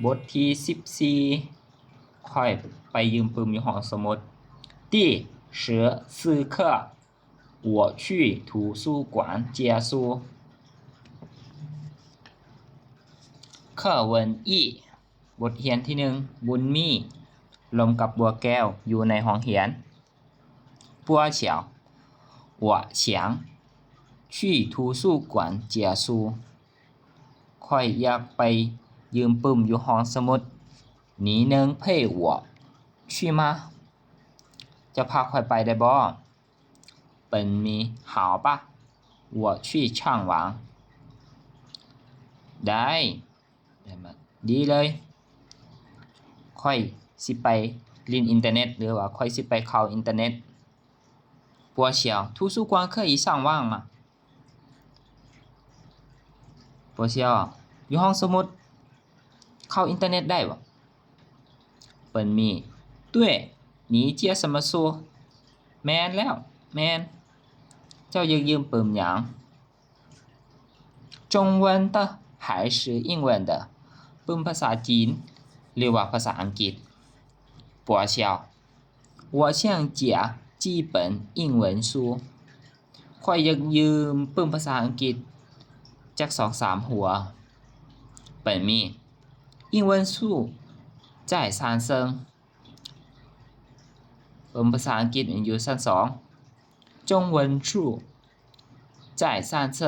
ບົດທີສິບສີ່ ຂ້ອຍໄປຢືມປຶ້ມຢູ່ຫ້ອງສະໝຸດ. 第十四课 我去图书馆借书. 课文一 ບົດຮຽນທີໜຶ່ງ ບຸນມີ ລົມກັບບົວແກ້ວຢູ່ໃນຫ້ອງຮຽນ. 波小 我想去图书馆借书. ຂ້ອຍຢາກໄປຢືມປຶ້ມຢູ່ຫ້ອງສະໝຸດ. 你能陪我去吗? ເຈົ້າພາຂ້ອຍໄປໄດ້ບໍ່? 本米 好吧，我去上网. ໄດ້ ໄດ້ມາ ດີເລີຍ. ຂ້ອຍຊິໄປຫຼິ້ນອິນເຕີເນັດ ຫຼືວ່າຂ້ອຍຊິໄປເຂົ້າອິນເຕີເນັດ. 波小 图书馆可以上网吗? 波小 ຢູ່ຫ້ອງສະໝຸດເຂົ້າອິນເຕີເນັດໄດ້ບໍ່? 本米 对，你借什么书? ແມ່ນແລ້ວ ແມ່ນ. ເຈົ້າຢາກຢືມປຶ້ມຫຍັງ? 中文的还是英文的? ປຶ້ມພາສາຈີນ ຫຼືວ່າພາສາອັງກິດ? 波小 我想借几本英文书. ຂ້ອຍຢາກຢືມປຶ້ມພາສາອັງກິດຈັກສອງສາມຫົວ. 本米 英文书在三层. ປຶ້ມພາສາອັງກິດແມ່ນຢູ່ຊັ້ນສອງ. 中文书在三层.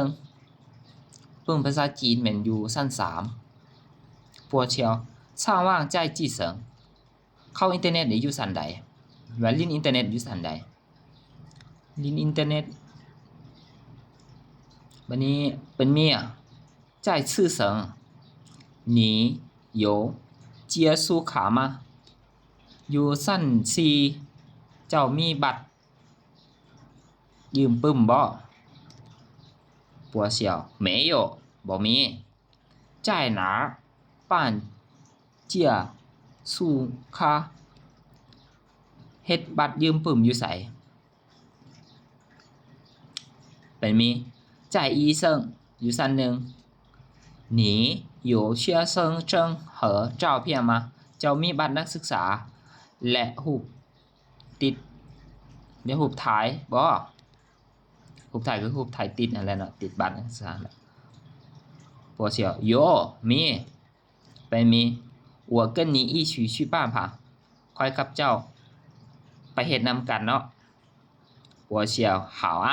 ປຶ້ມພາສາຈີນແມ່ນຢູ່ຊັ້ນສາມ. 波小 上网在几层? ເຂົ້າອິນເຕີເນັດນີ້ຢູ່ຊັ້ນໃດ? ວ່າຫຼິ້ນອິນເຕີເນັດຢູ່ຊັ້ນໃດ? ຫຼິ້ນອິນເຕີເນັດ. ບັດນີ້ 本米 在四层. 你有借书卡吗? ຢູ່ຊັ້ນສີ່ ເຈົ້າມີບັດຢືມປຶ້ມບໍ່? 波小 没有 ບໍ່ມີ. 在哪办借书卡? ເຮັດບັດຢືມປຶ້ມຢູ່ໃສ? 本米 在一层 ຢູ່ຊັ້ນໜຶ່ງ. 你有学生证和照片吗? ເຈົ້າມີບັດນັກສຶກສາ ແລະ ຮູບຕິດ ແລະ ຮູບຖ່າຍບໍ່? ຮູບຖ່າຍຄືຮູບຖ່າຍຕິດຫັ້ນແຫຼະເນາະ ຕິດບັດນັກສຶກສາ. 波小 有 ມີ. 本米 我跟你一起去办吧. ຂ້ອຍກັບເຈົ້າໄປເຮັດນຳກັນເນາະ. 波小 好啊.